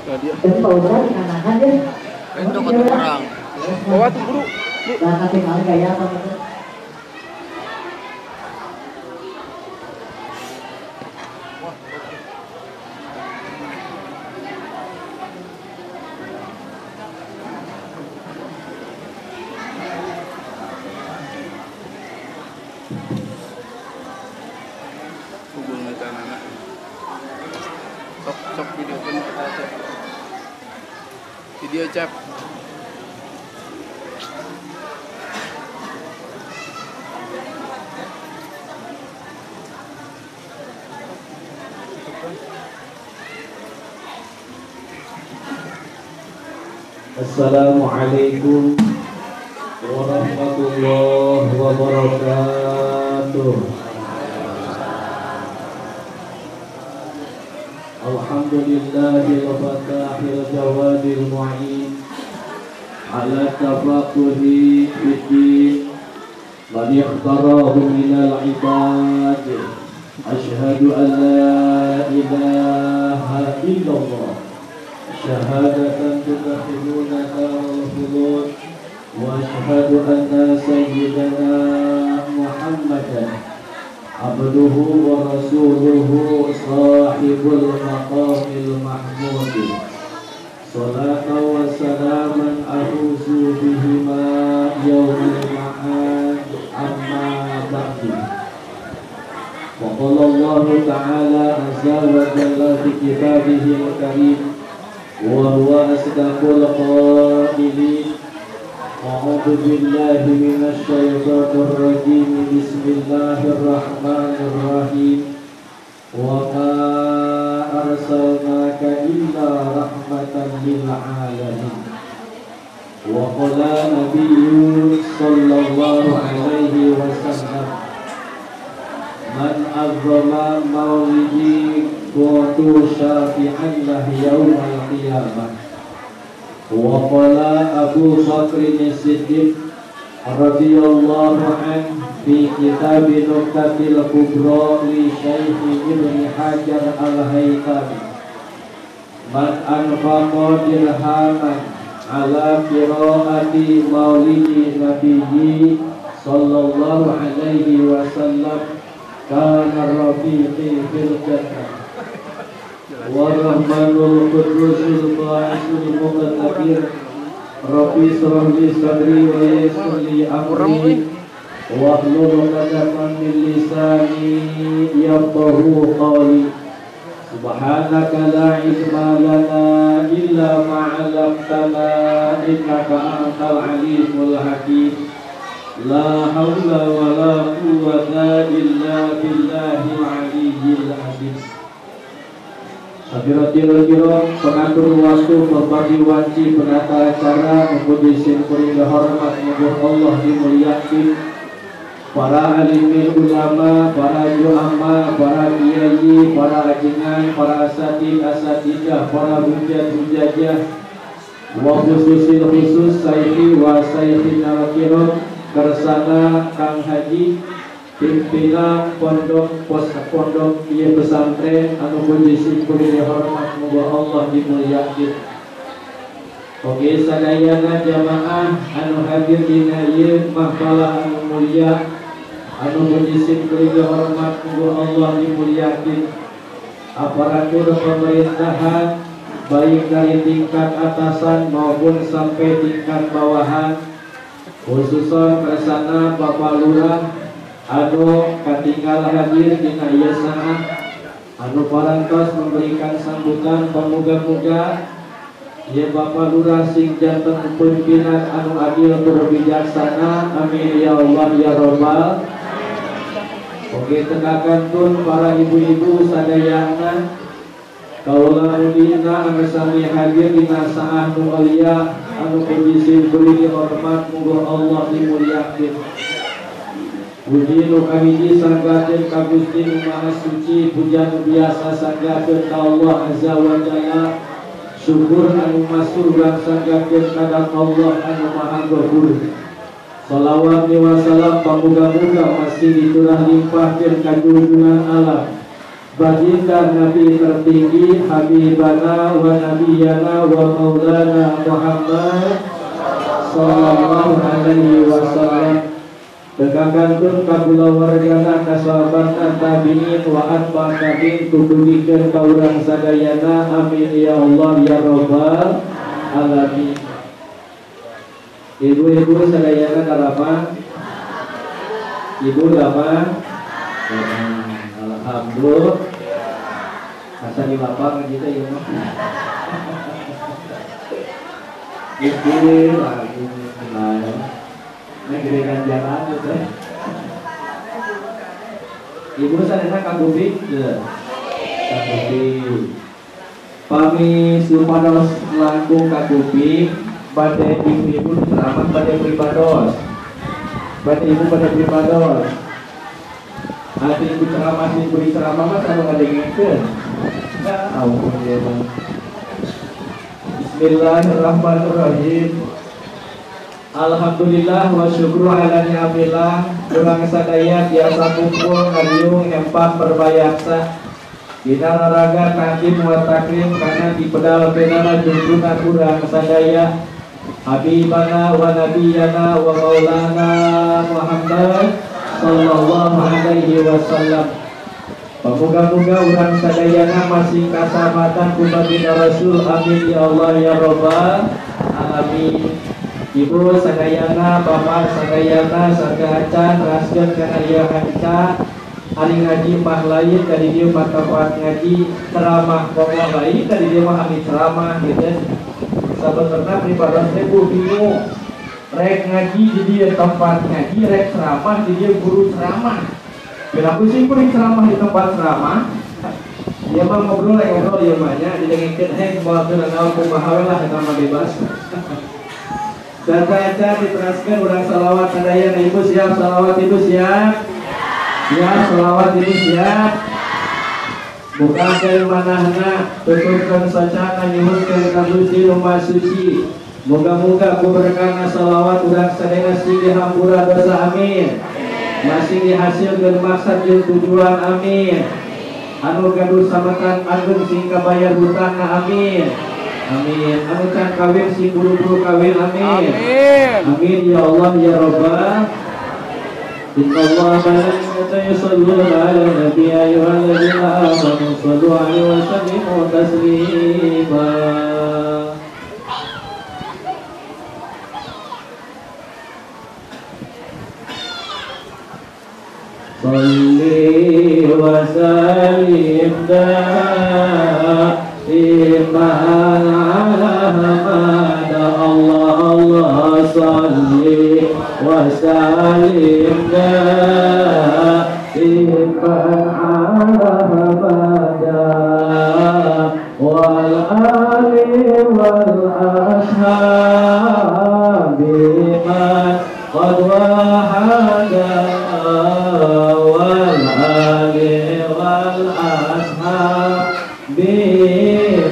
Jadi Pak Udra dikatakan ya. Itu orang. Bawa tuh buru. Nah, kasih kali gaya apa gitu. Sok video pun video cap. Assalamualaikum warahmatullahi wabarakatuh. Alhamdulillahil fatahil jawadil mu'in ala tafaquhi fiddin man ikhtarahu minal ibad. Ashhadu an la ilaha illallah syahadatan tudkhiluna darul khulud wa ashhadu anna sayyidana Muhammadan abduhu wa rasuluhu sahibul maqamil mahmud. Salatan wa salaman ahuzu bihima yawmal ma'ad. Amma ba'du. Wa qala Allahu ta'ala azza wa jalla fi kitabihil karim wa huwa asdaqul qailin. A'udzu billahi minasy syaithanir rajim. Bismillahirrahmanirrahim. Wa ma arsalnaka illa rahmatan lil alamin. Wa qala nabiyyu sallallahu alaihi wasallam, man azzama maulidi kuntu syafi'an lahu yaumal qiyamah. Wa qala Abu Bakr as-Siddiq radhiyallahu anhu fi kitab Nuqtatil Kubra li Syekh Ibn Hajar al-Haytami, man anfaqa dirhaman ala qiraati maulidi nabiyyi sallallahu alaihi wasallam kana rafiqi fil jannah. Warahmanul qudusul ba'isul muqtadir. Rabbi shrah li sadri wa yassir li amri wahlul 'uqdatam min lisani yafqahu qawli. Subhanaka la ilma lana illa ma 'allamtana innaka antal alimul hakim. La haula wa la quwwata illa billahil aliyyil azim. Hadirin kiram, pengatur waktu, pembagi wanci, penata acara, memuji simkuring hormat, muga Allah dimuliakan. Para alimin ulama, para juama, para kiai, para ajengan, para asatid, asatidah, para hujat, hujajah, wa khususil khusus sayyidi wa sayyidina kiram, kersana Kang Haji, pimpinan pondok pos pondok ieu pesantren anu puji simkuring hormat muga Allah dimuliakeun. Oge sadayana jamaah anu hadir dina ieu mahfalah anu mulia anu puji simkuring hormat muga Allah dimuliakeun. Aparatur pemerintahan baik dari tingkat atasan maupun sampai tingkat bawahan, khususnya kersana Bapak Lurah anu katinggal hadir dina ieu saat anu parantos memberikan sambutan pemuga-muga ya Bapak Lurah sing janten pimpinan anu adil tur bijaksana. Amin ya Allah ya Rabbal. Oke, tekakan pun para ibu-ibu sadayana kaula mudina anu sami hadir dina saah nu mulia anu puji beri hormat muga Allah dimuliakeun. Puji nu kahiji sanggakeun ka Gusti nu Maha Suci, puja nu biasa sanggakeun ka Allah Azza wa Jalla, syukur anu masur urang sanggakeun ka Allah anu Maha Ghafur. Salawat wa salam pamuga-muga masih diturah limpahkeun ka junjungan alam Baginda Nabi tertinggi Habibana wa Nabiyana wa Maulana Muhammad sallallahu alaihi wasallam. Tegakantun ka kulawargana ka sahabatna tabiin wa atba tabiin tudugikeun ka urang sadayana, amin ya Allah ya rabbal alamin. Ibu-ibu sadayana kalapa? Ibu lama? Alhamdulillah. Asa di lapang gitu ya mah. Ibu lagi mulai. Ini gerekan jalan gitu. Ibu sadayana kagubik teu? Kagubik. Pami supados langkung kagubik bade ibu-ibu ceramah bade pribados. Bade ibu bade pribados. Hati ibu ceramah sing beri ceramah mah anu ngadengekeun. Ya ampun ya Bang. Bismillahirrahmanirrahim. Alhamdulillah wa syukru ala ni'amillah. Urang sadaya tiasa kumpul ngariung hempah perbayaksa. Dina raraga takdim wa takrim kana dipedal penana junjungan urang sadaya Habibana wa nabiyana wa maulana Muhammad sallallahu alaihi wasallam. Pamuga-muga urang sadayana masih kasamatan ku baginda Rasul, amin ya Allah ya rabbal alamin. Ibu sadayana, bapak sadayana, sarga acan raskeun kana ieu hanca. Ari ngaji mah lain dari dieu mah tempat ngaji ceramah komo lain dari dieu mah ahli ceramah gitu. Sabenerna pribados teh bingung. Rek ngaji di dieu tempat ngaji, rek ceramah di dieu guru ceramah. Bila pusing kuring ceramah di tempat ceramah, dia mah ngobrol rek ngobrol ieu mah nya didengekeun heng moal teu nanaon kumaha we lah eta mah bebas. Data-data diteraskan urang salawat sadayana, ibu siap salawat, ibu siap. Siap salawat, ibu siap. Bukakeun manahna, tutupkeun socana, nyuhunkeun ka Gusti nu Maha Suci. Moga-moga ku berkahna salawat urang sadayana sing dihampura dosa, amin. Masih dihasilkeun maksad jeung tujuan, amin. Anu gaduh sametan agung sing kabayar hutangna, amin. Amin. Anu can kawin sing buru-buru kawin, amin. Amin ya Allah ya Rabbal. Inna Allah malaikatahu yusholluna 'alan nabi ya ayyuhalladzina amanu shallu 'alaihi wa sallimu taslima. Shalli wa sallim daiman 'ala Muhammad. Allah Allah salli wa sallim daiman 'ala Muhammad wal ali wal ashabi man qad wahada wal ali wal ashabi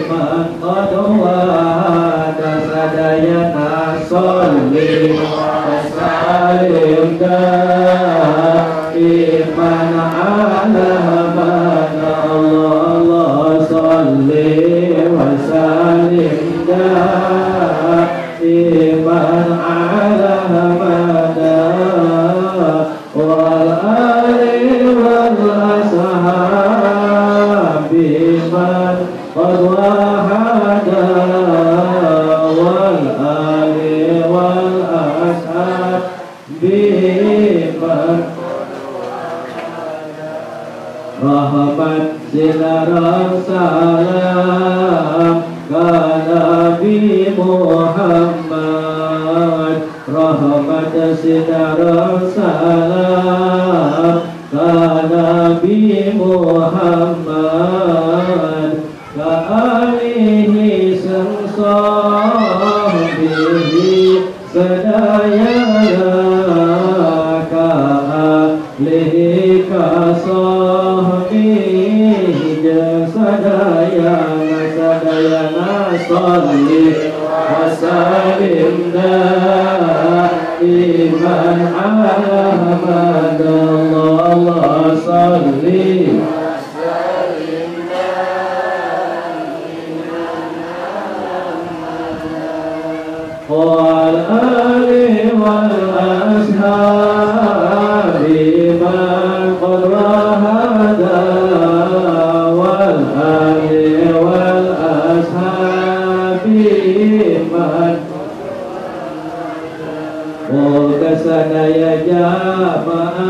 man qad wahada. Sadayana sholli wa sallim daiman 'ala man. Allah Allah sholli wa sallim daiman 'ala man wal ali wal ashabi man qad wahada wal ali wal ashabi man rahmat sinar salam ka Nabi Muhammad. Rahmat sinar salam ka Nabi Muhammad ka alihi sahbihi sadayana ka alihi ka sahbihi sadayana sadayana shalli wa sallim daiman 'ala Muhammad. Allah salli wa sallim wal ashabi man qad wahada wal ali wal ashabi man. Moga sadaya jamaah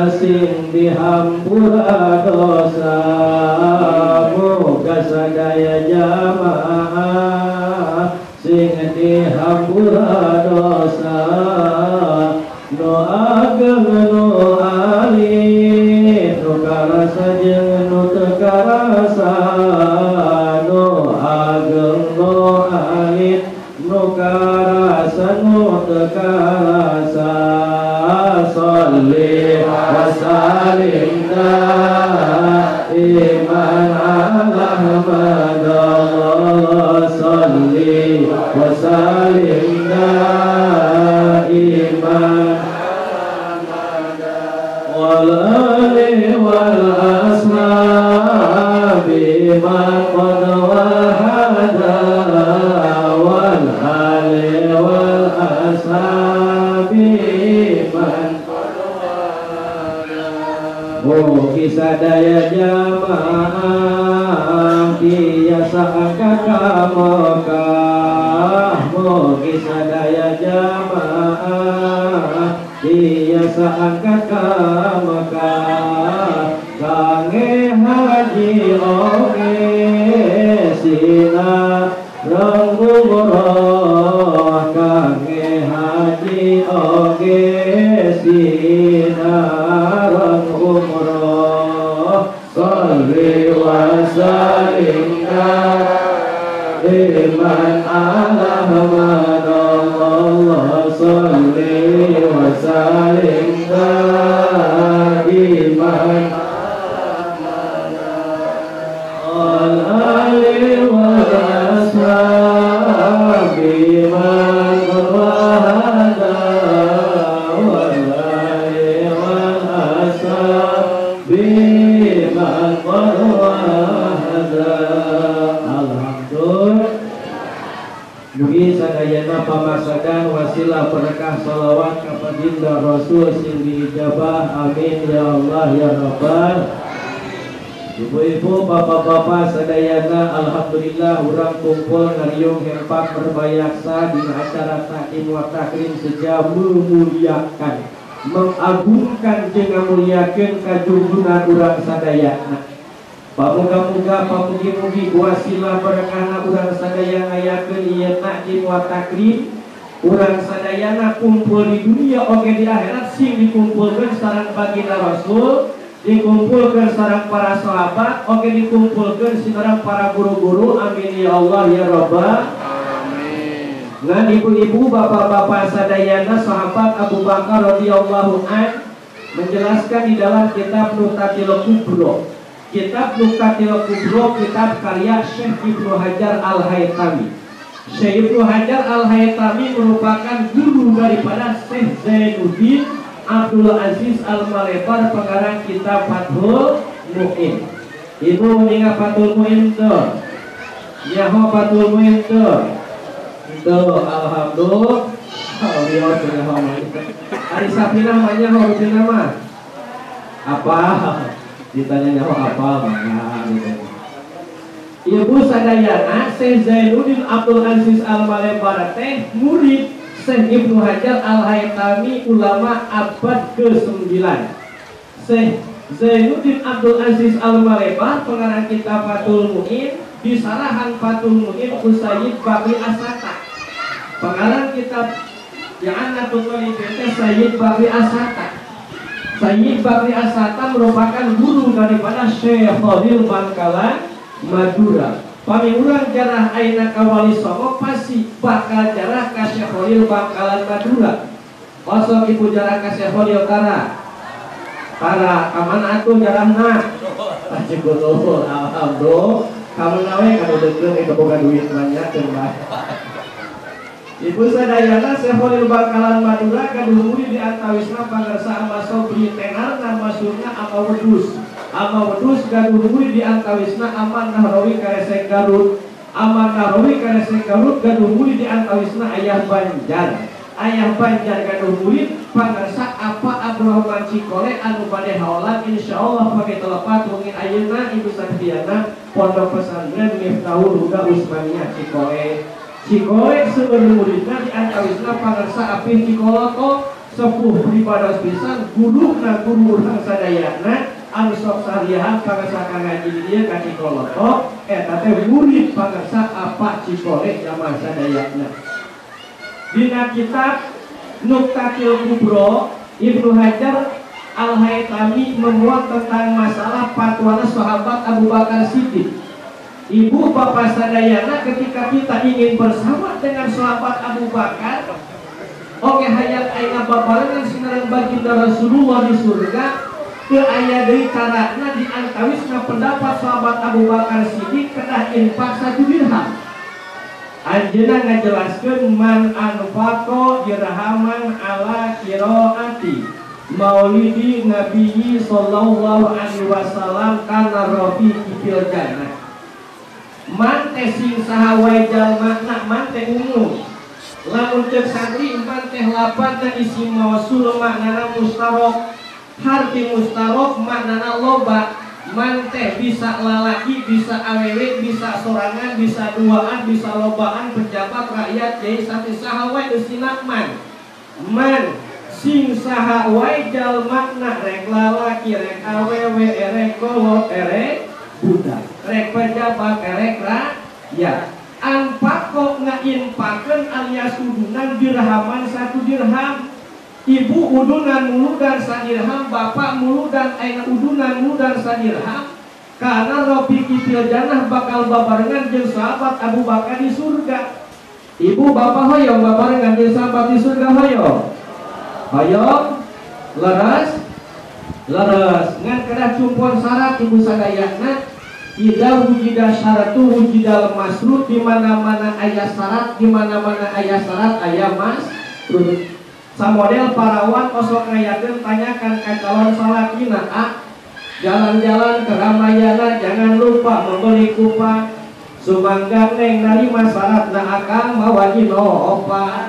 sing dihampura dosa, moga sadaya jamaah sing dihampura dosa, nu ageng nu alit nu karasa jeung nu teu karasa, nu ageng nu alit nu karasa nu teu karasa. Sholli wa sallim daiman ala Ahmad, sholli wa sallim daiman wal ali wal ashabi man qad wahada wal ali wal ashabi man qad wahada. Mugi sadaya jamaah biasa ka Mekah, mugi sadaya jamaah biasa angkat ka Mekah, kange haji oge sina rong umroh, kange haji oge sina rong umroh. Sholli wa sallim daiman ala Ahmad, Allah sholli wa sallim daiman al ali wal ashabi man wahada wal ali wal ashabi man wahada. Alhamdulillah. Mugi sadayana pamasakan wasilah berkah salawat ka baginda Rasul sing diijabah. Amin ya Allah ya Rabbal. Ibu-ibu, bapak-bapak sadayana, alhamdulillah urang kumpul ngariung hempak berbayaksa di acara takdim wa takrim seja memuliakan, mengagungkan jeung ngamuliakeun kajunggunan urang sadayana. Pamuga-muga pamugi-mugi wasilah berkahna urang sadaya ngayakeun ieu takdim wa takrim, urang sadayana kumpul di dunia oge di akhirat sing dikumpulkeun sareng baginda Rasul, dikumpulkan sareng para sahabat, oke dikumpulkan sareng para guru-guru. Amin ya Allah ya Rabbal amin. Ngan ibu-ibu, bapak-bapak sadayana, sahabat Abu Bakar radhiyallahu an menjelaskan di dalam kitab Nukatil Kubro. Kitab Nukatil Kubro kitab karya Syekh Ibnu Hajar Al-Haytami. Syekh Ibnu Hajar Al-Haytami merupakan guru daripada Syekh Zainuddin Abdul Aziz Al-Malebar, pengarang kitab Fathul Mu'in. Ibu mengingat Fathul Mu'in tuh? Nyaho Fathul Mu'in tuh? Tuh, alhamdulillah. Ari Safina mah nyaho rutina mah. Apa? Ditanya nyaho apa mangga gitu. Ibu sadayana Syekh Zainuddin Abdul Aziz Al-Malebar teh murid Syekh Ibnu Hajar Al-Haytami, ulama abad ke-9. Syekh Zainuddin Abdul Aziz Al-Malebar pengarang kitab Fathul Mu'in, disarahan Fathul Mu'in Usayyid Bakri Asata. Pengarang kitab I'anatul Talibin Sayyid Bakri Asata. Sayyid Bakri Asata merupakan guru daripada Syekh Khalil Bangkalan Madura. Pami urang jarah ayeuna ka Wali Songo pasti bakal jarah ka Syekh Khalil Bangkalan Madura. Osok ibu jarah ka Syekh Khalil tara. Tara ka mana atuh jarahna? Tajigulul alhamdulillah. Kamana we kanu deukeun eta boga duit banyak teu bae. Ibu sadayana Syekh Khalil Bangkalan Madura gaduh murid di antawisna pangersa Ama Sobri tenarna masyhurna Ama Wedus. Ama Wedus gaduh murid di antawisna Ama Nahrawi Karesek Garut. Ama Nahrawi Karesek Garut gaduh murid di antawisna Ayah Banjar. Ayah Banjar gaduh murid pangersa apa Abdurrahman Cikole anu bade haolan insyaallah pake telepat wengi ayeuna ibu sadayana pondok pesantren Miftahul Huda Usmaniyah Cikole. Cikole seueur muridna di antawisna pangersa Apih Cikoloto sepuh pribados pisan guruna guru urang sadayana anu sok sariahan pangersa ngaji di dieu ka Cikoloto eta teh murid pangersa apa Cikole jaman sadayana. Dina kitab Nuktatil Kubro, Ibnu Hajar Al-Haytami memuat tentang masalah fatwana sahabat Abu Bakar Siddiq. Ibu bapak sadayana ketika kita ingin bersama dengan sahabat Abu Bakar, oke hayat aina babarengan sinareng baginda Rasulullah di surga, ke aya deui carana di antawisna pendapat sahabat Abu Bakar Siddiq kedah infak 1 dirham. Anjeunna ngajelaskeun man anfaqo dirhaman ala qiraati maulidi nabiyyi sallallahu alaihi wasallam kana rafiqi fil jannah. Man teh sing saha wae jalmana man teh umum. Lamun ceuk santri man teh lapatna isim mausul maknana mustarok. Harti mustarok maknana loba. Man teh bisa lalaki, bisa awewe, bisa sorangan, bisa duaan, bisa lobaan, pejabat, rakyat, kiai, santri saha wae eusina man. Man sing saha wae jalmana rek lalaki, rek awewe, erek kolot, erek budak, rek pejabat, erek rakyat. Anfaqo ngainpakeun alias udunan dirhaman 1 dirham. Ibu udunan muludan sadirham, bapak muludan aina udunan muludan sadirham. Karena rofiqi fil jannah bakal babarengan jeung sahabat Abu Bakar di surga. Ibu bapak hoyong babarengan jeung sahabat di surga hoyong. Hoyong leres leres ngan kedah cumpon syarat ibu sadayana. Ida wujida syaratu wujidal masrut, di mana-mana aya syarat, di mana-mana aya syarat aya masrut. Samodel parawan osok ngayakeun tanyakan ka calon salakina, ah jalan-jalan ke Ramayana jangan lupa membeli kupa. Sumangga neng narima syaratna akang mawa inopa.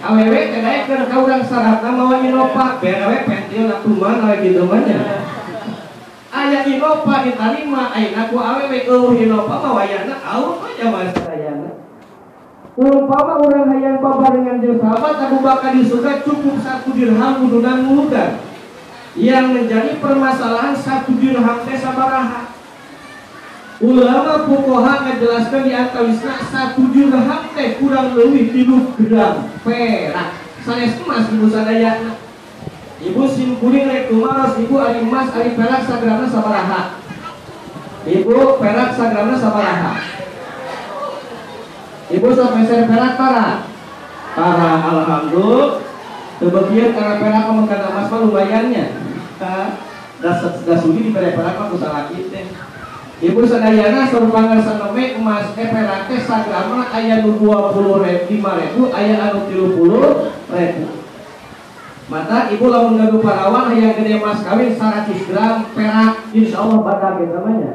Awewe teh daekeun ka urang syaratna mawa inopa, bere we pentil atuh we kitu mah nya. Aya inopa ditarima ayeuna ku awewe eueuh inopa mah wayahna auh we jaman sadayana. Umpama urang hayang babarengan jeung sahabat Abu Bakar di surga cukup 1 dirham udunan muludan. Yang menjadi permasalahan 1 dirham teh sabaraha. Ulama fuqaha ngajelaskeun di antawisna 1 dirham teh kurang leuwih 3 gram perak. Sanes emas ibu sadayana. Ibu sim kuring rek tumaros ibu ari emas ari perak sagramna sabaraha. Ibu perak sagramna sabaraha. Ibu sok meser perak para. Para alhamdulillah. Teu bekieu kana perak mah kana emas mah lumayannya. Da sudi dibere perak mah ku salaki teh. Ibu sadayana sarupangan sanome emas perak teh sagramna aya nu 25.000, aya anu 30.000. Mata ibu lamun gaduh parawan hayang gede mas kawin 100 gram perak insyaallah badag eta mah nya.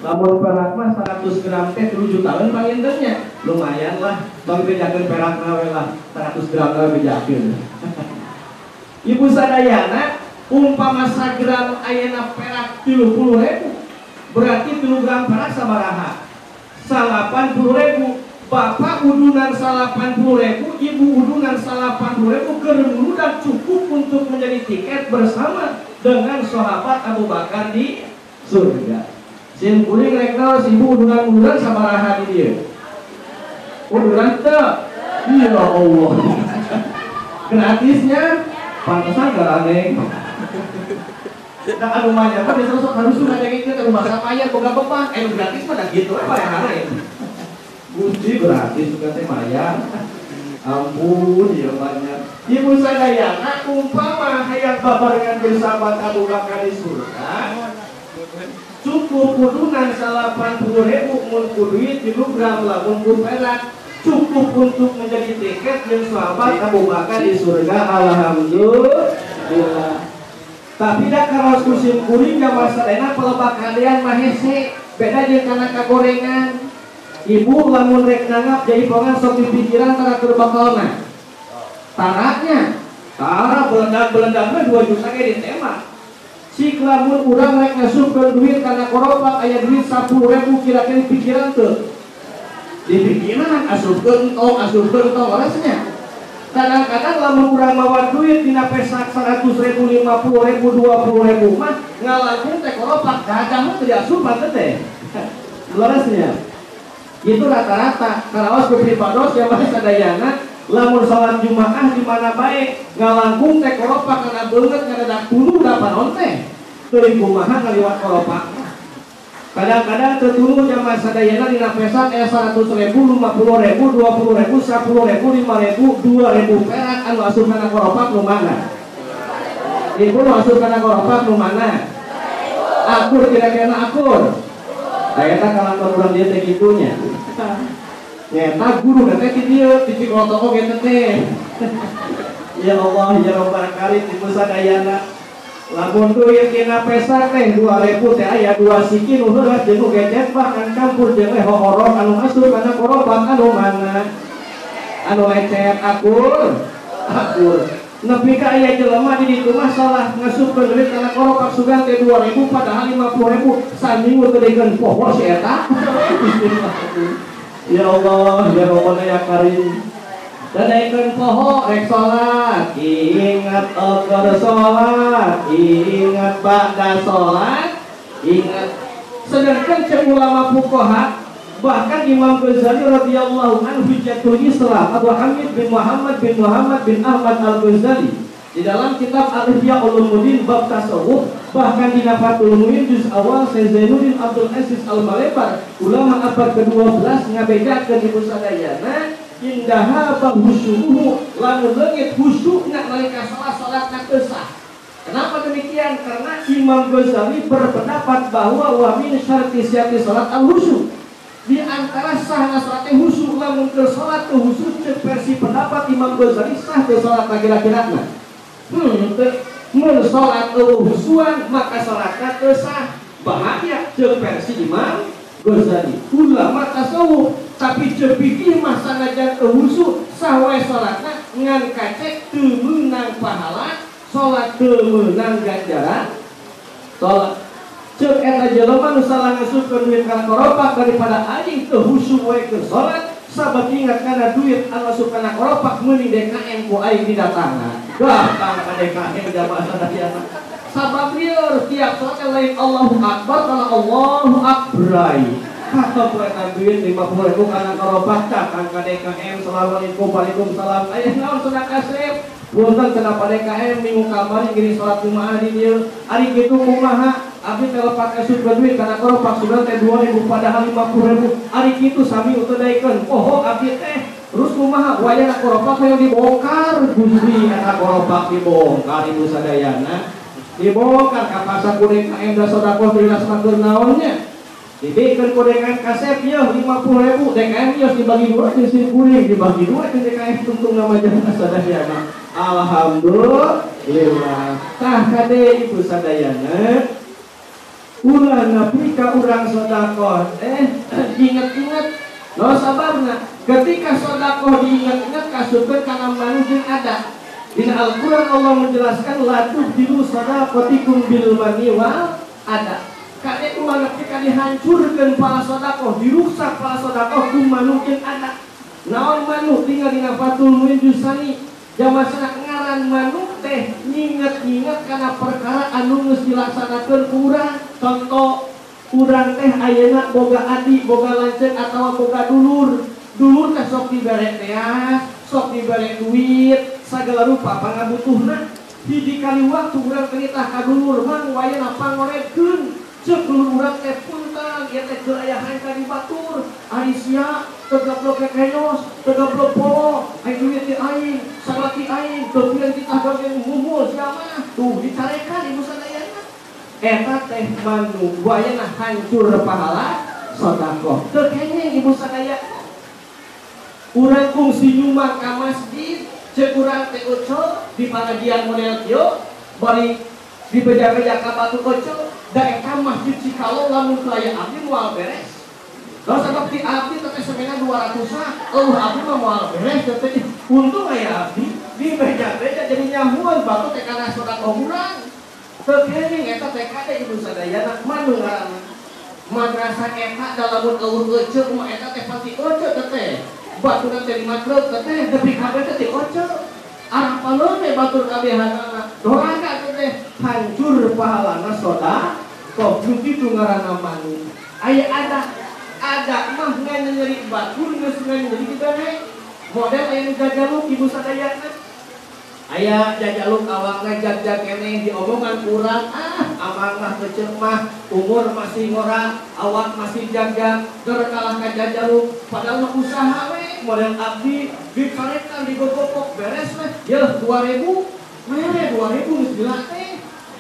Lamun perak mah 100 gram teh 3 jutaan pangintennya. Lumayan lah, bang bejakeun perak mah we lah 100 gram we bejakeun. Ibu sadayana umpama sagram ayeuna perak 30.000, berarti 3 gram perak sabaraha? 80.000. Bapak udunan 80.000, ibu udunan 80.000, kerumunan cukup untuk menjadi tiket bersama dengan sahabat Abu Bakar di surga. Sim kuring rek naos ibu udunan-udunan sabaraha di dieu? Udunan teu? Ya Allah. Gratisnya pantesan garaneng. Da anu mah nya mah biasa sok harusuh ngadengekeun ka rumah sapaya boga bebah, gratis mah da kitu we parehan. Gusti gratis suka teh mayar. Ampun ya banyak. Ibu sadayana umpama hayang babarengan jeung sahabat Abu Bakar di surga, cukup udunan 80.000 mun ku duit 3 gram lamun ku perak, cukup untuk menjadi tiket jeung sahabat Abu Bakar di surga. Alhamdulillah. Tapi da karaos ku sim kuring jaman sadayana pelebak kadean mah hese, beda jeung kana kagorengan. Ibu lamun rek nanggap jadi pongan sok di pikiran tara keur bakalna. Taraknya tara belendak-belendakna 2 juta ge ditembak. Cik lamun urang rek ngasupkeun duit kana koropak aya duit 10.000 kira-kira pikiran teu. Di pikiran asupkeun tong orasnya. Kadang-kadang lamun urang mawa duit dina pesak 100.000, 50.000, 20.000 mah ngalangkung teh koropak dagang teu diasupan teh. Leresnya. Itu rata-rata karaos ku pribados ya mah sadayana lamun salat Jumaah di mana bae ngalangkung teh koropak kana beungeut ngadadak tuluh da panon teh. Teuing kumaha ngaliwat koropak. Kadang-kadang tetuluh jamaah sadayana dina pesak aya 100.000, 50.000, 20.000, 10.000, 5.000, 2.000 perak anu asup kana koropak nu mana? Ibu nu asup kana koropak nu mana? Akur kira-kira akur. Da eta kalakuan urang dieu teh kitu nya. Nyeta guru teh ti dieu ti Cikotoko ge teh. Ya Allah ya Rabbal Karim ibu sadayana. Lamun duit dina pesak teh 2.000 teh aya 2 siki nu heuras jeung nu gecet bahkan campur jeung hohorok anu asup kana koropak anu mana? Anu lecet akur. Akur. Nepi ka aya jelema di ditu mah salah ngasupkeun duit kana koropak sugan teh 2.000 padahal 50.000 saminggu teu dekeun poho si eta. Ya Allah ya Rabbana ya Karim. Dadaikeun poho rek salat, ingat agar salat, ingat ba'da salat, ingat. Sedangkan cek ulama fuqaha bahkan Imam Ghazali radhiyallahu anhu Hujjatul Islam Abu Hamid bin Muhammad bin Muhammad bin Ahmad Al-Ghazali di dalam kitab Al-Ihya Ulumuddin bab tasawuf bahkan di Fathul Muin juz awal Syekh Zainuddin Abdul Aziz Al-Malebar ulama abad ke-12 ngabejakeun ibu sadayana indah khusyuhu lamun leungit khusyukna nalika salat salatna teu sah. Kenapa demikian? Karena Imam Ghazali berpendapat bahwa wa min syarti sihhati salat al-khusyu. Di antara sahna salat teh khusyuk lamun keur salat teu khusyuk ceuk versi pendapat Imam Ghazali sah teu salat kira-kirana. Mun salat eueuh khusyuan maka salatna teu sah. Bahaya ceuk versi Imam Ghazali. Ulama tasawuf tapi ceuk fikih mah sanajan khusyuk sah wae salatna ngan kacek teu meunang pahala, salat teu meunang ganjaran. Salat ceuk eta jelema nu salah ngasupkeun duit kana koropak daripada aing teu khusyuk wae keur salat sabab ingat kana duit anu asup kana koropak meuning DKM ku aing didatangan. Datang ka DKM jamaah sadayana. Sabab lieur tiap salat lain Allahu Akbar kana Allahu Akbar. Kata eta duit 50.000 kana koropak datang ka DKM. Assalamualaikum waalaikumsalam. Aya naon cenah kasep? Punten cenah pa DKM minggu kamari geuning salat Jumaah di dieu. Ari kitu kumaha? Abdi teh lepat asup duit kana koropak sudah teh 2.000 padahal 50.000. Ari kitu sami teu daekeun. Poho abdi teh. Terus kumaha wayahna koropak hayang dibongkar Gusti eta koropak dibongkar ibu sadayana. Dibongkar ka pasar ku DKM da sedekah teu laksanakeun naonnya. Dibikeun ku DKM kasep yeuh 50.000 DKM yeuh dibagi dua jeung si kuring dibagi dua jeung DKM tungtung nama jamaah sadayana. Alhamdulillah. Tah kade ibu sadayana ulah nepi ka urang sedekah inget-inget no sababna ketika sedekah diinget-inget kasupkeun kana manu jeung adat. Dina Al-Qur'an Allah menjelaskan la tubdilu sadaqatikum bil manni wal ada. Kade ulah nepi ka dihancurkeun pala sedekah, dirusak pala sedekah ku manu jeung adat. Naon manu tinggal dina Fathul Muin juz sani. Jamaah ngaran manuk teh nginget-nginget kana perkara anu geus dilaksanakeun ku urang. Contoh urang teh ayeuna boga adi, boga lanceuk atawa boga dulur. Dulur teh sok dibere teas, sok dibere duit, sagala rupa pangabutuhna. Hiji kali waktu urang teh ka dulur mang wayahna pangoredkeun. Ceuk dulur urang teh punten ieu teh keur aya hanca di batur. Ari sia teu gablok kekenyos, teu gablok polo, ai duit ti aing, sagala ti aing, teu pian titah gawe mumul sia mah. Tuh dicarekan ibu sadayana. Eta teh manu wayahna hancur pahala sedekah. Teu kenging ibu sadayana. Urang kungsi nyumbang ka masjid, ceuk urang teh ucul di pangajian model kieu, bari dibeja-beja ka batu ucul, da eta masjid Cikalo lamun teu aya abdi moal beres. Lalu sabab ti abdi teh semena 200-an, eueuh abdi mah moal beres teh untung aya abdi. Di beja-beja jadi nyahuan batu teh kana sedekah urang. Teu keuning eta teh kade ibu sadayana manu ngaranna. Madrasah eta da lamun eueuh eceu mah eta teh pasti eceu teh. Baturna teh 5 truk teh nepi kabeh teh eceu. Arapaleun we batur kabehanana. Doraka teh hancur pahalana sedekah. Nu kitu ngaranna manu. Aya ada mah nganyeri batur geus nganyeri dibere. Model aya nu jajaluk ibu sadayana. Aya jajaluk awakna jag-jag keneh diomongan urang amang mah keceu mah umur masih ngora awak masih jag-jag der kalah ka jajaluk padahal mah usaha we model abdi dicarekan digogopok beres we yeuh 2000 mere 2000 geus dilatih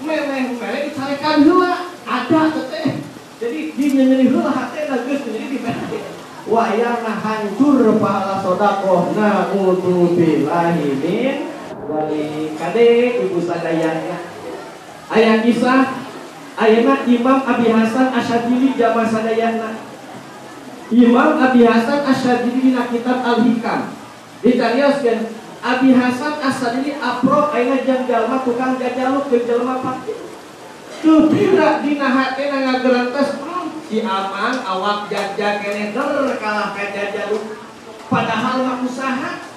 mere dicarekan heula ada teh jadi dinyenyeri heula hatena geus jadi dibere wayana hancur pahala sedekah naudzubillahi min dari kade ibu sadayana. Aya kisah ayeuna Imam Abi Hasan Asy-Syadzili jamaah sadayana. Imam Abi Hasan Asy-Syadzili dina kitab Al-Hikam dicarioskeun Abi Hasan Asy-Syadzili aprok ayeuna jang jalma tukang jajaluk jeung jalma fakir. Teu pira dina hatena ngagerentes si amang awak jag-jag keneh der kalah ka jajaluk padahal mah usaha.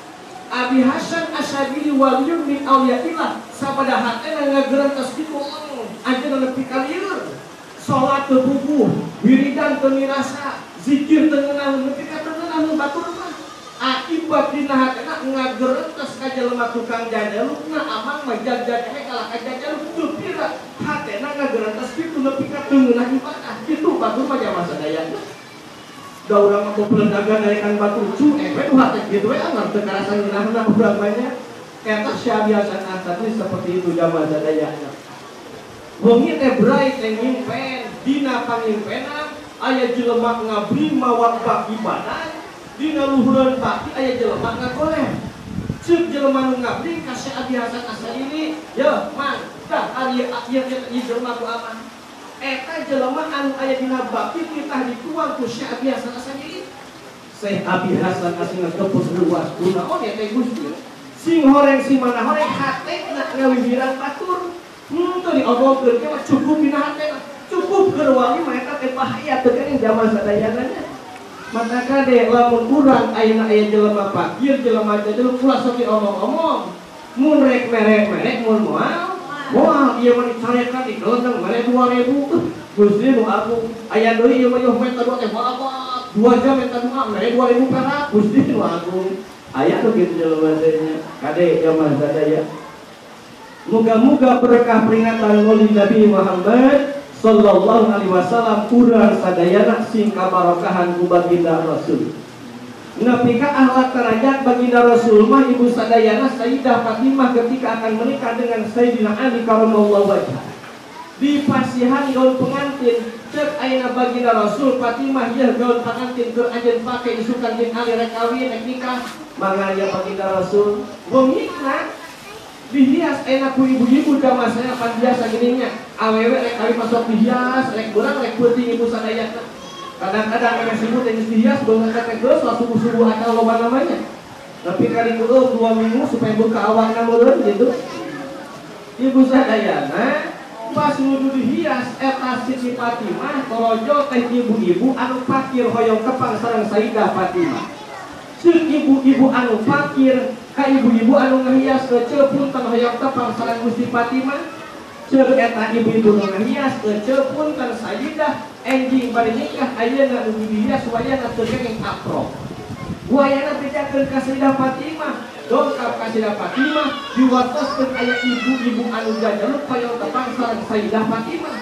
Abi Hasan Asy-Syadzili waliyun min awliyaillah sapada hatena ngagerentes kitu anjeunna nepi ka lieur salat teu puguh wiridan teu mirasa zikir teu ngeunah nepi ka teu ngeunah batur mah akibat dina hatena ngagerentes ka jelema tukang jajalukna amang mah jag-jag keneh kalah ka jajaluk teu pira hatena ngagerentes kitu nepi ka teu ngeunah ibadah kitu batur mah jamaah sadayana. Da urang mah peledagan naekan batu cu we nu hate kitu we angar teu karasa ngeunahna urang mah nya. Eta sia biasa tadi seperti itu jamaah sadayana. Wengi teh brai teh ngimpen dina pangimpenan aya jelema ngabri mawa baki badan dina luhureun baki aya jelema ngagoleh. Ceuk jelema nu ngabri ka Syekh Abi Hasan Asy-Syadzili, "Yeuh, mang, dah ari ieu jelema ku amang." Eta jelema anu aya dina baki titah dituang ku Syekh Abi Hasan Asy-Syadzili. Syekh Abi Hasan Asy-Syadzili ngepus luas kunaon ya teh Gusti. Sing horeng si mana horeng hatena ngawiwiran batur. Teu diomongkeun ge mah cukup dina hatena. Cukup keur wali mah eta teh bahaya teu geuning zaman sadayana nya. Maka kade lamun urang ayeuna aya jelema fakir, jelema jajaluk ulah sok diomong-omong. Mun rek merek-merek mun moal moal ieu mah dicarekan dikelendeng mere 2000. Gusti nu agung aya deui ieu mah yuh menta dua teh babat 2 jam menta doa mere 2000 perak. Gusti nu agung aya nu kitu jelema teh nya kade jamaah sadaya. Muga-muga berkah peringatan Maulid Nabi Muhammad sallallahu alaihi wasallam urang sadayana sing kabarokahan ku baginda Rasul. Nepi ka akhlak derajat baginda Rasul mah ibu sadayana Sayyidah Fatimah ketika akan menikah dengan Sayyidina Ali karramallahu wajhah. Di pasihan gaun pengantin cek ayeuna baginda Rasul Fatimah ieu gaun pengantin keur anjeun pake isukan jeung Ali rek kawin rek nikah mangga aya baginda Rasul bengitna dihias enak ku ibu-ibu jamaah saya pan biasa gininya awewe rek kawin masuk dihias rek beurang rek peuting ibu sadayana. Kadang-kadang memang sibuk yang dihias beungeut teh geus lah subuh-subuh atau loba namanya. Tapi kali keuleuh 2 minggu supaya buka awakna meureun gitu. Ibu sadayana pas nuju dihias eta Siti Fatimah torojo teh ibu-ibu anu fakir hoyong kepang sareng Sayyidah Fatimah. Ceuk ibu-ibu anu fakir ka ibu-ibu anu ngahias eceu punten hoyong tepang sareng Gusti Fatimah. Ceuk eta ibu-ibu nu ngahias eceu punten Sayyidah enjing bade nikah ayeuna nu dihias wayana teu kenging aprok. Wayana bejakeun ka Sayyidah Fatimah, dongkap ka Sayyidah Fatimah diwartoskeun aya ibu-ibu anu jajaluk hoyong tepang sareng Sayyidah Fatimah.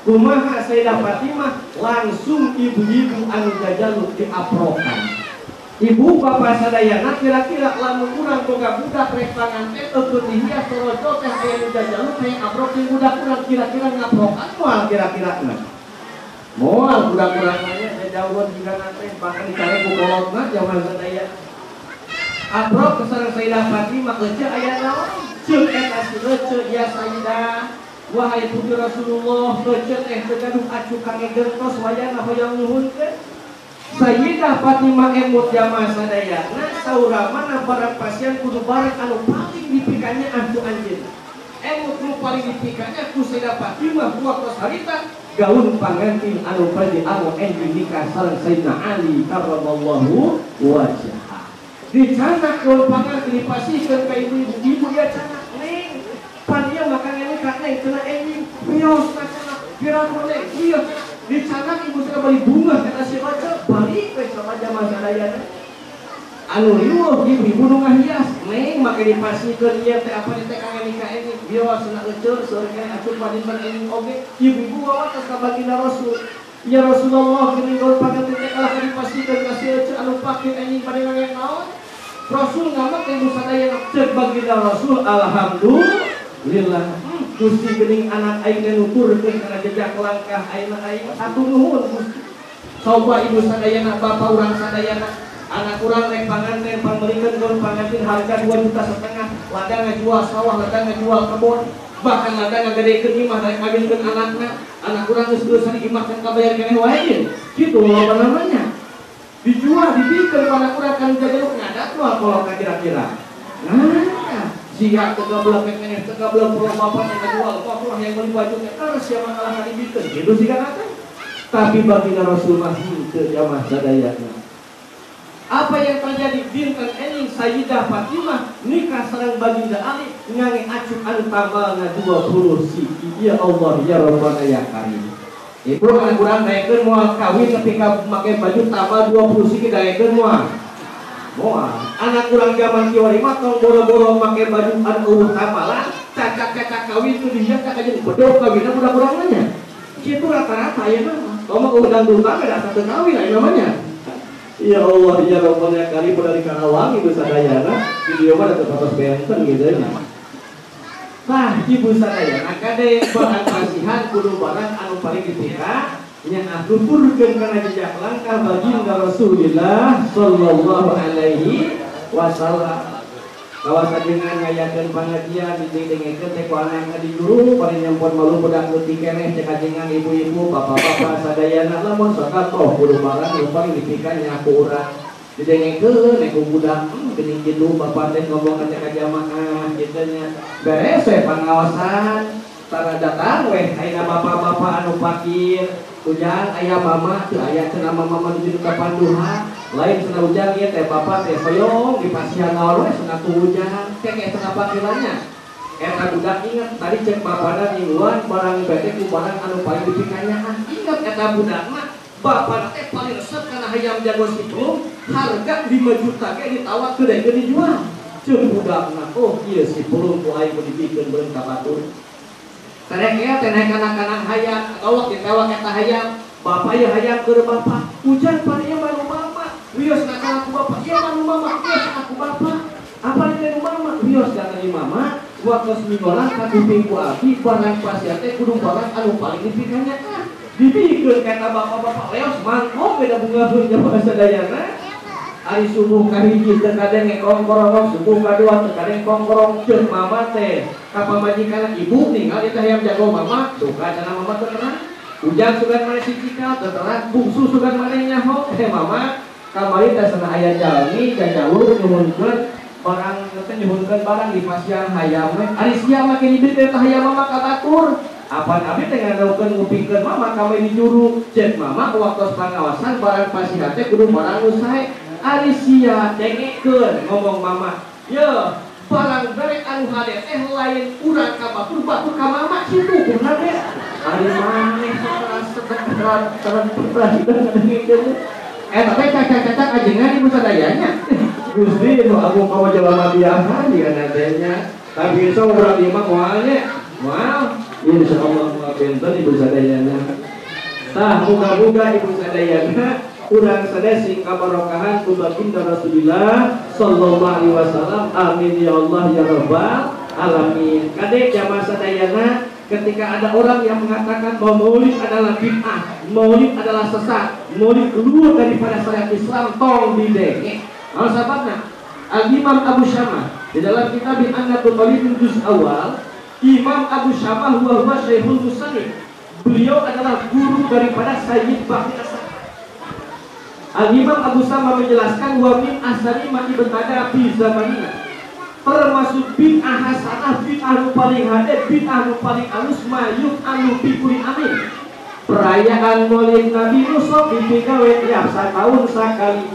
Kumaha Sayyidah Fatimah langsung ibu-ibu anu jajaluk diaprokan. Ibu bapak sadayana kira-kira lamun urang boga budak rek panganten eukeun dihias torojo teh aya nu jajaluk hayang aprok jeung budak urang kira-kira ngaprokan moal kira-kira mah. Moal budak urang mah nya jajauhan jiga teh bahkan dicare ku kolotna jaman sadaya. Aprok ke sareng Sayyidah Fatimah eceu aya naon? Ceuk eta si eceu ya Sayyidah wahai putri Rasulullah eceu teh teu gaduh acu kangge gentos wayana hoyong nyuhunkeun. Sayyidah Sayyidah Fatimah emut jamaah sadayana sauramana barang pasien kudu barang anu paling dipikanya antu anjeun. Emut nu paling dipikanya ku Sayyidah Fatimah waktu harita gaun pangantin anu bade anu enjing nikah sareng Sayyidina Ali karramallahu wajhah. Dicanak gaun pangantin dipasihkeun ka ibu-ibu, ibu ieu canak neng. Pan ieu makan neng ka neng cenah enjing wios canak piraku neng wios. Dicanak ibu sudah beli bunga kata si baca balik we sama jamaah sadayana. Anu riweuh ibu-ibu nu ngahias neng make dipasihkeun ieu teh apa teh kang nikah ini bios cenah eceu seueur keneh asup padinten ini oge ibu-ibu wawatos ka baginda Rasul. Ya Rasulullah geuning gaun pangantin teh kalah dipasihkeun ka si eceu anu pake anjing bade ngangge naon. Rasul ngamak ibu sadayana ceuk baginda Rasul alhamdulillah. Gusti geuning anak aing teh nuturkeun kana jejak langkah ayeuna aing hatur nuhun Gusti. Coba ibu sadayana bapak urang sadayana anak urang rek panganten pangmeulikeun gaun pangantin harga 2,5 juta ladang ngajual sawah ladang ngajual kebon bahkan ladang ngagedekeun imah rek kawinkeun anakna anak urang geus geus imah can kabayar keneh wae ye kitu loba namanya dijual dibikeun anak urang kan jajaluk ngadat moal kolot kira-kira. Nah siap tegablek keneh tegablek pulang bapak yang ngajual bapak yang beli bajunya terus siapa kalah dibikeun kitu sih kan. Tapi baginda Rasul mah henteu jamaah sadayana. Apa yang terjadi dinten enjing Sayyidah Fatimah nikah sareng baginda Ali ngange acuk anu tamalna 20 siki. Ya Allah ya Rabbana ya Karim. Ibu anak urang daekeun moal kawin nepi ka make baju tamal 20 siki daekeun moal. Moal. Anak urang zaman kieu mah tong boro-boro make baju anu eueuh tamalan, cacak-cacak kawin teu dihias ka jeung bedog kawinna budak-urang mah nya. Kitu rata-rata aya mah. Tong mah udang duta beda satu kawin aya namanya. Ya Allah, ya Rabbana ya Karim dari Karawang ibu sadayana di dieu mah da teu benten gitu nya. Tah ibu sadayana kade barang pasihan kudu barang anu paling dipika nya atuturkeun kana jejak langkah baginda Rasulullah sallallahu alaihi wasallam. Kawas ajengan ngayakeun pangajian didengekeun teh ku anakna di juru paling nyempon malu budak leutik keneh cek ajengan ibu-ibu bapak-bapak sadayana lamun sedekah kudu barang nu paling dipika nya ku urang didengekeun ku budak geuning kitu bapak teh ngomong ka cek jamaah kitu nya beres we pangaosan tara datang we ayeuna bapak-bapak anu fakir ujang aya mama teu aya cenah mama nuju ka panduhan lain cenah ujang ieu teh bapak teh hoyong dipasihan naon we cenah tu ujang teh kayak cenah pakilannya eta budak inget tadi cek bapana mingguan barang bete ku barang anu paling dipikanya inget eta budak mah bapak teh paling resep kana hayam jago siklum harga 5 juta ge ditawarkeun deui dijual ceuk budakna oh ieu si pulung ku aing dibikeun beureum ka batur. Terek teh naik kanan-kanan hayam atau ditewak eta hayam bapak ieu hayam keur bapak hujan pan ieu mah nu mama wios na ku bapak ieu mah nu mama wios ku bapak apa teh nu mama wios ka teh mama waktu minggolan ka kuping ku abdi barang pasien teh kudu barang anu paling dipikanya dibikeun ka bapak-bapak leos mangkok beda bunga bunga sadayana. Ari subuh kahiji teu kadenge kongkorong subuh kadua teu kadenge kongkorong ceuk mama teh ka pamajikanna ibu ningali teh hayam jago mama duka cenah mama teu terang ujang sugan maneh si cikal teu terang bungsu sugan maneh nyaho teh mama kamari teh cenah aya jalmi jajalur nyuhunkeun barang teh nyuhunkeun barang di pasian hayam we ari sia make dibikeun teh hayam mama ka batur apan abdi teh ngadaukeun ngupingkeun mama kamari dijuru ceuk mama waktos pangawasan barang pasihan teh kudu barang nu sae. Ari sia dengekeun ngomong mama ye barang bere anu hade teh lain urang ka batur batur ka mama kitu kumaha teh ari maneh terang eta teh cacak-cacak ajengan ibu sadayanya Gusti nu agung ka jelema biasa dieuna teh nya tapi sok urang ieu mah moal nya moal insyaallah moal benten ibu sadayana. Tah muga-muga ibu sadayana urang sadaya sing kabarokahan ku baginda Rasulullah sallallahu alaihi wasallam. Amin ya Allah ya rabbal alamin. Kade jamaah sadayana ketika ada orang yang mengatakan bahwa maulid adalah bid'ah, maulid adalah sesat, maulid keluar daripada syariat Islam, tong didenge. Al sahabatna Al-Imam Abu Syamah di dalam kitab An-Natul Qalib juz awal, Imam Abu Syamah huwa Syekhul Musannif. Beliau adalah guru daripada Sayyid Bakri As-Saghaf. Al-Imam Abu Sama menjelaskan wa min ahsani ma ibtada fi zamanina, termasuk bid'ah hasanah, bid'ah nu paling hade, bid'ah nu paling alus, mayuk anu pikuli amin. Perayaan Maulid Nabi nu sok dipigawe tiap satahun sakali.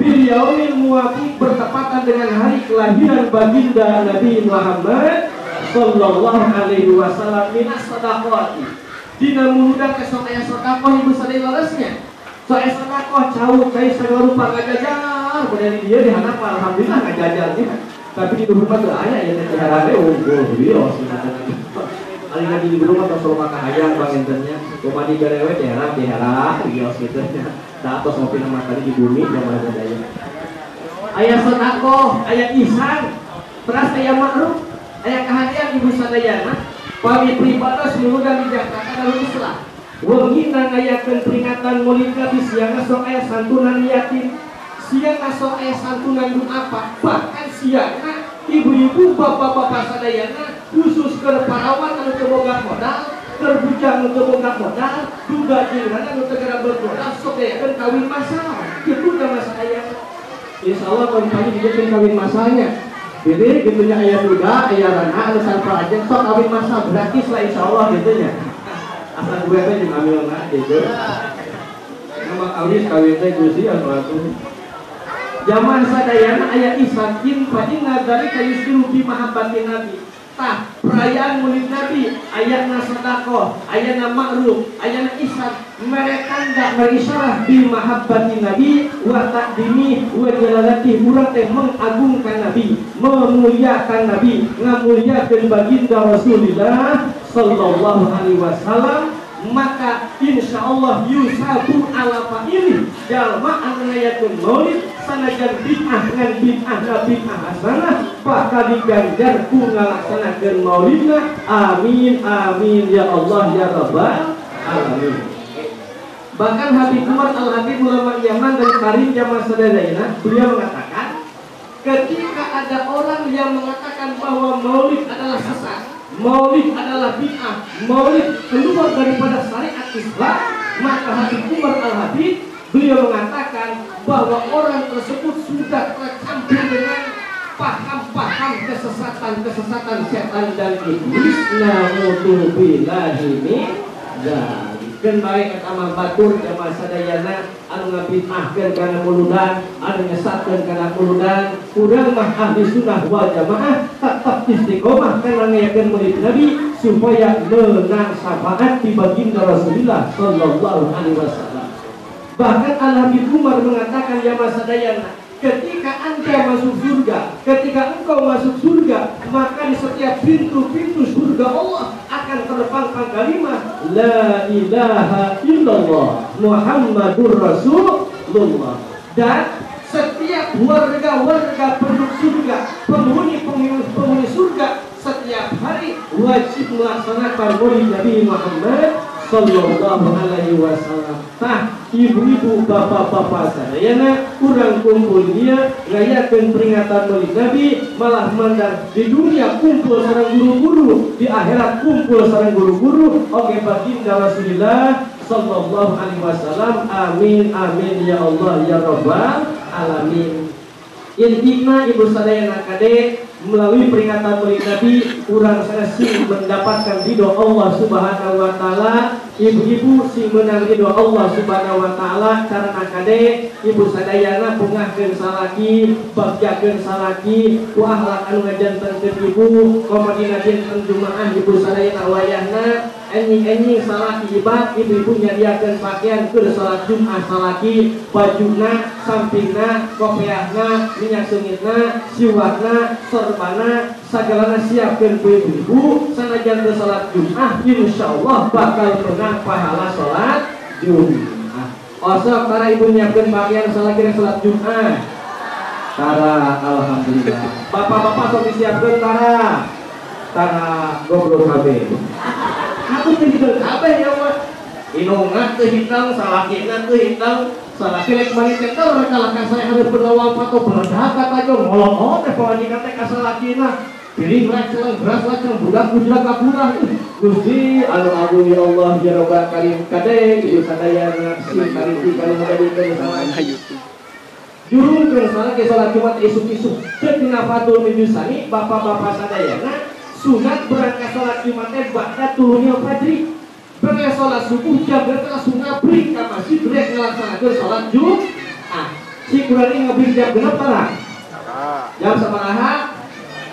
Bil yaumil muwafiq, bertepatan dengan hari kelahiran baginda Nabi Muhammad sallallahu alaihi wasallam minas sadaqati. Dina muludan esok aya sedekah ibu sadaya leresnya. So aya sedekah cau cai sagala rupa ngajajar, kemudian dia dihandap alhamdulillah ngajajarnya. Tapi di rumah teu aya ya teh harade unggul bios. Ari di rumah tos loba kahayang pangintennya, kumaha digarewe diharap bios kitu nya. Da tos ngopi nama tadi di bumi zaman sadaya. Aya sedekah, aya ihsan, teras aya ma'ruf, aya kahadean ibu sadayana. Pami pribados muludan di Jakarta Darul Islam. Wengi nangayakeun peringatan Maulid Nabi, siangna sok aya santunan yatim, siangna sok aya santunan duafa, bahkan siangna ibu-ibu bapak-bapak sadayana khusus keur parawan anu teu boga modal, keur bujang anu teu boga modal, duda jeung anu teu geura bermodal sok ayakeun kawin masal. Kitu da sadayana. Insyaallah tahun pagi dijieun kawin masalnya. Jadi gitunya ayah duda, ayah rana, anu tanpa aja sok kawin masal gratis lah insyaallah gitunya. Asal gue teh jeung amilna gitu. Nama awis kawin teh Gusti anu atuh. Zaman sadayana aya ihsan fa inna dzalika yusiru bi mahabbatin nabi. Tah, perayaan Maulid Nabi ayana sedekah, ayana ma'ruf, ayana ihsan, mereka ndak berisyarah bi mahabbatin nabi wa taqdimi wa jalalati, urang teh mengagungkan Nabi, memuliakan Nabi, ngamuliakeun baginda Rasulullah sallallahu alaihi wasallam. Maka insya Allah yusabu ala fa'ili jalma anu ngayakeun maulid sanajan bid'ah ngan bid'ah bid'ah hasanah bakal diganjar ku ngalaksanakeun maulidna. Amin amin ya Allah ya rabbal alamin. Bahkan Habib Umar Al-Habib ulama Yaman dan Karim zaman sadayana, beliau mengatakan ketika ada orang yang mengatakan bahwa maulid adalah sesat, maulid adalah bid'ah, maulid keluar daripada syariat Islam, maka Habib Umar Al-Habib beliau mengatakan bahwa orang tersebut sudah tercampur dengan paham-paham kesesatan-kesesatan setan dan iblis. Naudzubillahi min dzalik. Keun bae eta mah batur jamaah sadayana anu ngabid'ahkeun kana muludan, anu nyesatkeun kana muludan. Urang mah ahli sunnah wal jamaah tetap istiqomah kana ngayakeun maulid Nabi supaya menang syafaat di baginda Rasulullah sallallahu alaihi wasallam. Bahkan Al-Habib Umar mengatakan ya sadayana, ketika Anda masuk surga, ketika engkau masuk surga, maka di setiap pintu-pintu surga Allah akan terpampang kalimat la ilaha illallah Muhammadur Rasulullah. Dan setiap warga-warga penduduk surga, penghuni-penghuni surga setiap hari wajib melaksanakan maulid Nabi Muhammad sallallahu alaihi wasallam. Tah, ibu-ibu, bapak-bapak sadayana, urang kumpul dia ngayakeun peringatan Maulid Nabi, malah mandang di dunia kumpul sareng guru-guru, di akhirat kumpul sareng guru-guru. Oke baginda Rasulullah sallallahu alaihi wasallam. Amin amin ya Allah ya rabbal alamin. Intina ibu sadayana kade, melalui peringatan Maulid Nabi urang sing mendapatkan ridho Allah Subhanahu wa taala. Ibu-ibu sing menang ridho Allah Subhanahu wa taala karena kade ibu sadayana bungahkeun salaki, bagjakeun salaki, ku akhlak anu ngajantenkeun ibu, komo dina dinten Jumaah ibu sadayana wayahna enjing-enjing salaki ibad, ibu-ibu nyadiakeun pakaian keur salat Jumat salaki, bajuna, sampingna, kopiahna, minyak seungitna, siwakna, sorbana, sagalana siapkeun ku ibu-ibu sanajan teu salat Jumat insyaallah bakal menang pahala salat Jumat. Osok para ibu nyiapkeun pakaian salaki salat Jumat. Tara alhamdulillah. Bapak-bapak sok disiapkeun tara. Tara goblok kabeh. Aku teh gitu kabeh ya mah. Inungna teu hitang, salakina teu hitang, salaki rek balik teh rek kalah ka saya hareupeun lawang pato beledak kata jo ngolot teh pamajikan teh ka salakina. Piring rek celeng, beras rek celeng, budak budak kakurah. Gusti anu agung ya Allah ya Rabbal Karim kade ieu sadayana sing kariti kalau ngabadikeun salat jurungkeun salat ke salat Jumat isuk-isuk ceuk dina Fathul Mijusani bapak-bapak sadayana sunat berangkat salat Jumat teh ba'da tulu'il fajri berangkat salat subuh jam berapa langsung ngabrik ka masjid rek ngalaksanakeun salat Jumat si kurang ngabrik jam berapa lah jam sabaraha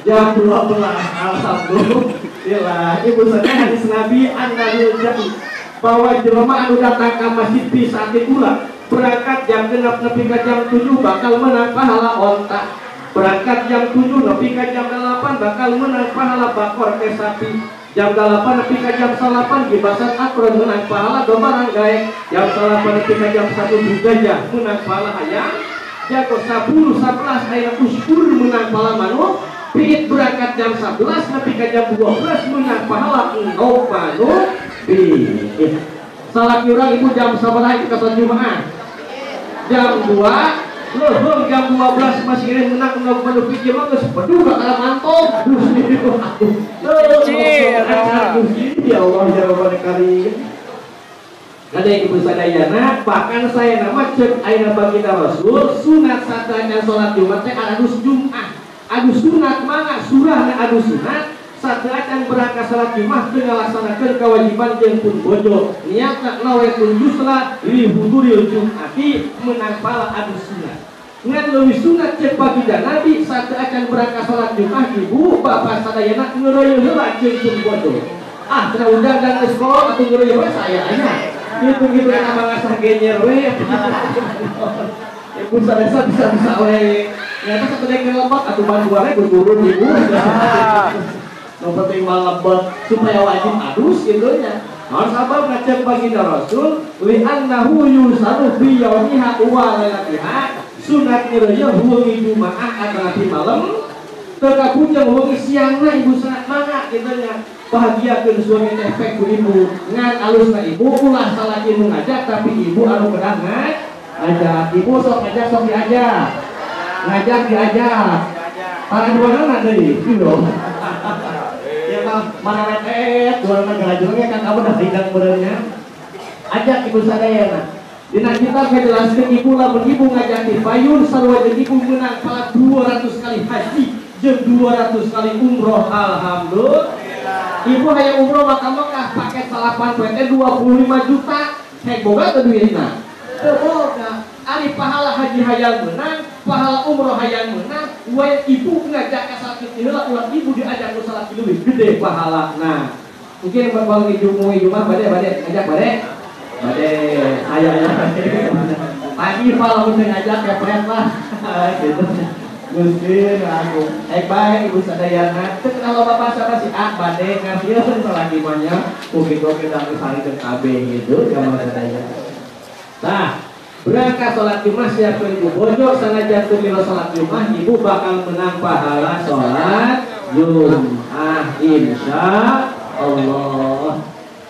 jam 12 alhamdulillah ibu sadaya hadis Nabi an-Nabil Jami bahwa jelema anu datang ka masjid di saat ulah berangkat jam 6 nepi ka jam 7 bakal menang pahala onta berangkat jam 7 nepi ka jam 8 bakal menang pahala bakor ke sapi jam 8 nepi ka jam 8 gibasan akron menang pahala domba ranggae jam 8 nepi ka jam 1 gajah menang pahala hayam jago 10 11 aya uskur menang pahala manuk piit berangkat jam 11 nepi ka jam 12 menang pahala endog manuk piit salat urang ibu jam sabaraha itu ka salat Jumat jam 2 leuheung jam 12 masih keneh menang endog manuk piit mah geus peduh ka mantog ya Allah ya Rabbal Karim ada ibu sadayana bahkan saya nama cek ayeuna baginda Rasul sunat satanya salat Jumat teh adus Jumat adu sunat mangga surahna adu sunat sateuacan berangkat salat Jumat teu ngalaksanakeun kewajiban jeung pun bojo niatna nawaitun yusla li huduril jumati menang pahala adu sunat ngan leuwih sunat ceuk baginda Nabi sateuacan berangkat salat Jumat ibu bapak sadayana ngeureuyeuh heula jeung pun bojo ah cenah undang dan geus kolot atuh ngeureuyeuh we saya nya kitu-kitu kana mangasah genyer we ibu sadayana bisa-bisa we nyata satu dek ngelebet atau bantuannya guru ibu yang penting malebet supaya wajib adus gitu nya naon sabab ngacep baginda Rasul li annahu yusanu fi yaumiha wa lailatiha sunat ngeureuyeuh wengi Jumaah atanapi malam teu kabujeng wengi siangna ibu sunat mangga gitu nya bahagiakeun suami teh pek ku ibu ngan alusna ibu ulah salaki nu ngajak tapi ibu anu kedah ngajak ibu sok ngajak sok diajak ngajak diajak para dua nana deui ieu ya mah mana retet dua nana galajungnya kan kamu dah hidang beureunya ajak ibu sadayana dina kitab ngajelaskeun ibu lamun ibu ngajak di payun sarua jeung ibu meunang pahala 200 kali haji jeung 200 kali umroh alhamdulillah ibu hayang umroh maka Mekah paket salapan poe teh 25 juta hek boga teu duitna teu boga ari pahala haji hayang meunang pahala umroh hayang meunang we ibu ngajak ka salat heula ulah ibu diajak ku salat leuwih gede pahalana mungkin bakal ngijung Jumat bade bade ngajak bade bade aya aya pagi pahala mun ngajak kepret lah gitu Gusti aku ek bae ibu sadayana teu kenal bapak siapa si A bade ngasieun salaki mah nya ugi-ugi da sari jeung kabeh gitu jamaah sadayana tah berangkat sholat Jumat siapkan ibu bojo sanajan teu milo sholat Jumat ibu bakal menang pahala sholat Jumat insya Allah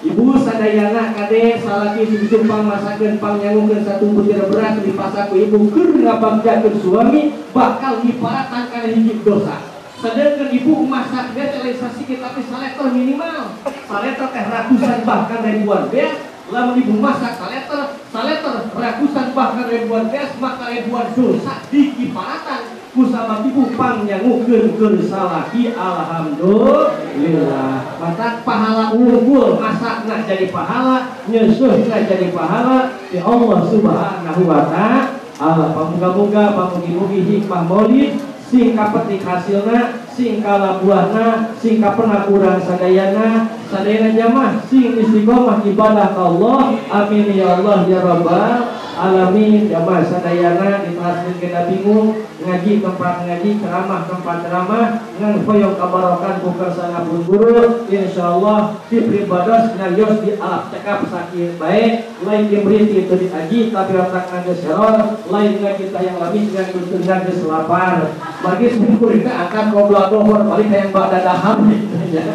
ibu sadayana kade salaki isuk pangmasakeun pangnyangukeun satu butir beras dipasak ku ibu keur ngabagjakeun suami bakal diparatan kana hiji dosa sedangkan ibu masak ge teh lain sasikit tapi saleter minimal saleter teh ratusan bahkan ribuan beas lamun ibu masak saleter, saleter ratusan bahkan ribuan beas maka ribuan dosa dikiparatan kusabab ibu pangnyangukeun keur salaki alhamdulillah matak pahala unggul masakna jadi pahala nyeuseurna jadi pahala di Allah Subhanahu wa ta'ala pamuga-muga pamugi-mugi hikmah maulid sing kapetik hasilna sing kalabuahna sing kapenah urang sadayana sadayana jamaah sing istiqomah ibadah ka Allah amin ya Allah ya rabbal alamin jamaah sadayana diteraskeun kana bingung ngaji tempat ngaji ceramah tempat ceramah ngan hoyong kabarokan ku kersana pun guru insyaallah di pribados nyarios di alap cekap sakieu bae lain diberi itu diaji tapi otak geus error lain ngaji tayang lami dengan kuncung geus lapar margi simkuring teh angkat goblok dohor balik hayang bada daham gitu ya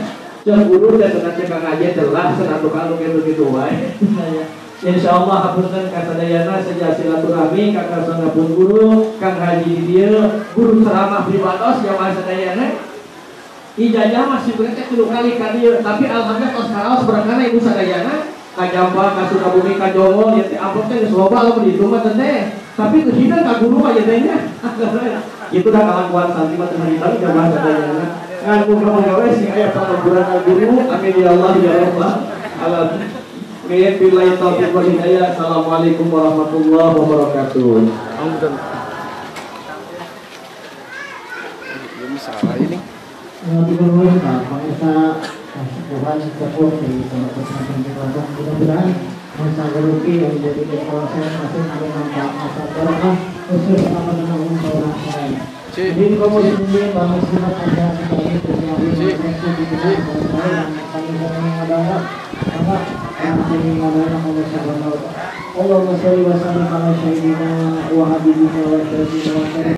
jeung guru dan cenah cek ngaji telah cenah tukang nu kitu-kitu wae insyaallah hapunten ka sadayana seja silaturahmi ka karsana pun guru Kang Haji di dieu guru ceramah pribados jamaah sadayana Ijazah masih berarti 3 kali ka dieu, tapi alhamdulillah tos karaos berkana ibu sadayana ka Jamba, ka Sukabumi, ka Jongo, ya teh amplop teh geus loba lamun dihitung mah teh. Tapi geus hidang ka guru mah teh nya. Itu dah kalakuan santri mah teu harita jamaah sadayana. Ngan muga-muga we sing aya pangampuran ka guru. Amin ya Allah ya Rabbal alamin. Billahi taufiq wal hidayah. Assalamualaikum warahmatullahi wabarakatuh. Ini salah ini. Mudah-mudahan masa gerupi yang jadi kawasan masih ada manfaat masa barokah khusus teman-teman orang lain. Jadi kaum muslimin bahwa sifat ada Allahumma sholli wa sallim ala sayyidina wa habibina wa sayyidina.